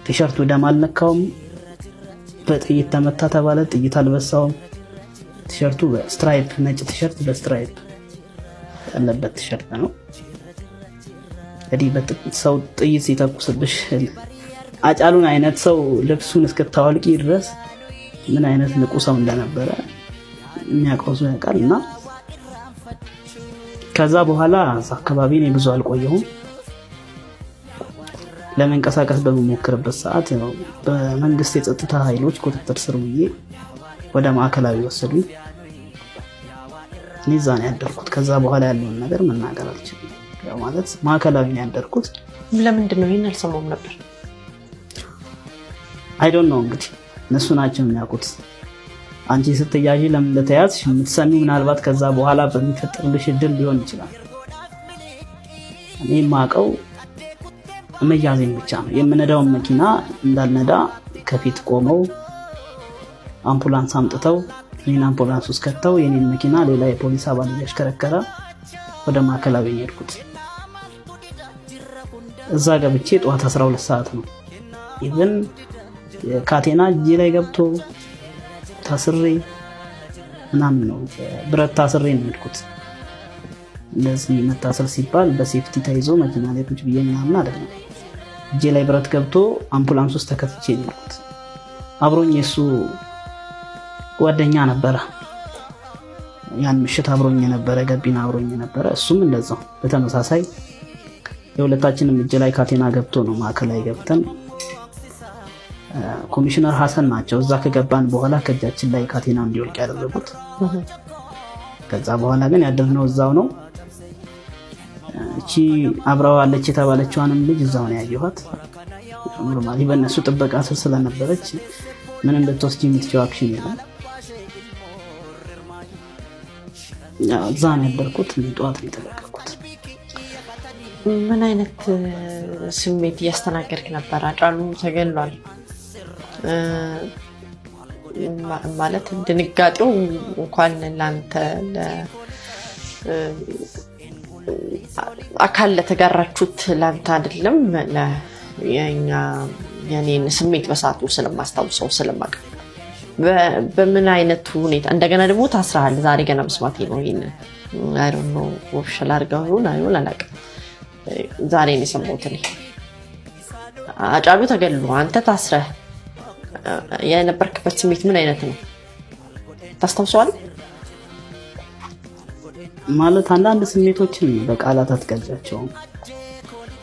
ቲሸርቱ ደም አልነካውም። በጥይት ተመታ ተባለ፣ ጥይት አልበሳውም። ቲሸርቱ በ stripe፣ ነጭ ቲሸርት በ stripe ያለበት ቲሸርት ነው። እንግዲህ ሰው ጥይት ሲተኩስብሽ አጫሉን አይነት ሰው ልብሱን እስክታወልቂ ድረስ ምን አይነት ንቁ ሰው እንደነበረ የሚያውቀው ሰው ያውቃል። እና ከዛ በኋላ እዛ አካባቢ እኔ ብዙ አልቆየሁም። ለመንቀሳቀስ በምሞክርበት ሰዓት ያው በመንግስት የጸጥታ ኃይሎች ቁጥጥር ስር ውዬ ወደ ማዕከላዊ ወሰዱኝ። እኔ እዛ ነው ያደርኩት። ከዛ በኋላ ያለውን ነገር መናገር አልችልም። ያው ማለት ማዕከላዊ ነው ያደርኩት። ለምንድን ነው ይህን አልሰማሁም ነበር? I don't know፣ እንግዲህ እነሱ ናቸው የሚያውቁት። አንቺ ስትያዢ ለምን እንደተያዝሽ የምትሰሚው ምናልባት ከዛ በኋላ በሚፈጥርልሽ እድል ሊሆን ይችላል። እኔ የማውቀው መያዜን ብቻ ነው። የምነዳውን መኪና እንዳልነዳ ከፊት ቆመው አምቡላንስ አምጥተው እኔን አምቡላንስ ውስጥ ከተው የኔን መኪና ሌላ የፖሊስ አባል እያሽከረከረ ወደ ማዕከላዊ ነው የሄድኩት። እዛ ገብቼ ጠዋት 12 ሰዓት ነው፣ even ካቴና እጄ ላይ ገብቶ ታስሬ ምናምን ነው፣ ብረት ታስሬ ነው የሄድኩት። እንደዚህ መታሰር ሲባል በ safety ተይዞ መኪና ላይ ቁጭ ብዬ ምናምን አይደለም። እጄ ላይ ብረት ገብቶ አምቡላንስ ውስጥ ተከትቼ ነው የሄድኩት። አብሮኝ የእሱ ጓደኛ ነበረ። ያን ምሽት አብሮኝ የነበረ፣ ገቢና አብሮኝ የነበረ፣ እሱም እንደዛው በተመሳሳይ የሁለታችንም እጅ ላይ ካቴና ገብቶ ነው ማዕከላዊ ገብተን። ኮሚሽነር ሀሰን ናቸው እዛ ከገባን በኋላ ከእጃችን ላይ ካቴና እንዲወልቅ ያደረጉት። ከዛ በኋላ ግን ያደርነው እዛው ነው። እቺ አብረዋለች የተባለችዋንም ልጅ እዛው ነው ያየኋት። Normally በእነሱ ጥበቃ ስር ስለነበረች ምንም ልትወስጂ የምትችይው action የለም። እዛ ነው ያደርኩት። ጠዋት ነው የተለቀቅኩት። ምን አይነት ስሜት እያስተናገድክ ነበር? አጫሉ ተገሏል ማለት ድንጋጤው እንኳን ለአንተ አካል ለተጋራችሁት ለአንተ አይደለም፣ የኛ የኔን ስሜት በሰዓቱ ስለማስታውሰው ስለማውቅ በምን አይነት ሁኔታ እንደገና ደግሞ ታስረሃል። ዛሬ ገና መስማቴ ነው። ይሄንን I don't know official አድርገው ይሁን አይሁን አላውቅም። ዛሬ ነው የሰማሁት እኔ። አጫሉ ተገድሎ አንተ ታስረህ የነበርክበት ስሜት ምን አይነት ነው? ታስታውሰዋለህ? ማለት አንዳንድ ስሜቶችን በቃላት አትገልጫቸውም።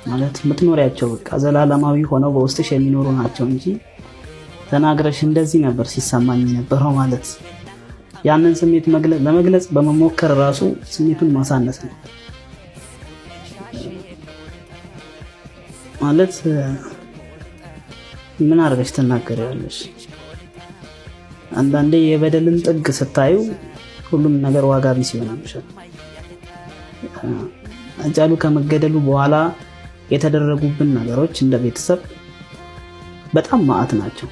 ማለት የምትኖሪያቸው በቃ ዘላለማዊ ሆነው በውስጥሽ የሚኖሩ ናቸው እንጂ ተናግረሽ እንደዚህ ነበር ሲሰማኝ የነበረው ማለት ያንን ስሜት ለመግለጽ በመሞከር ራሱ ስሜቱን ማሳነስ ነው። ማለት ምን አድርገሽ ትናገሪያለሽ? አንዳንዴ የበደልን ጥግ ስታዩ ሁሉም ነገር ዋጋ ቢስ ይሆናል። አጫሉ ከመገደሉ በኋላ የተደረጉብን ነገሮች እንደ ቤተሰብ በጣም ማአት ናቸው።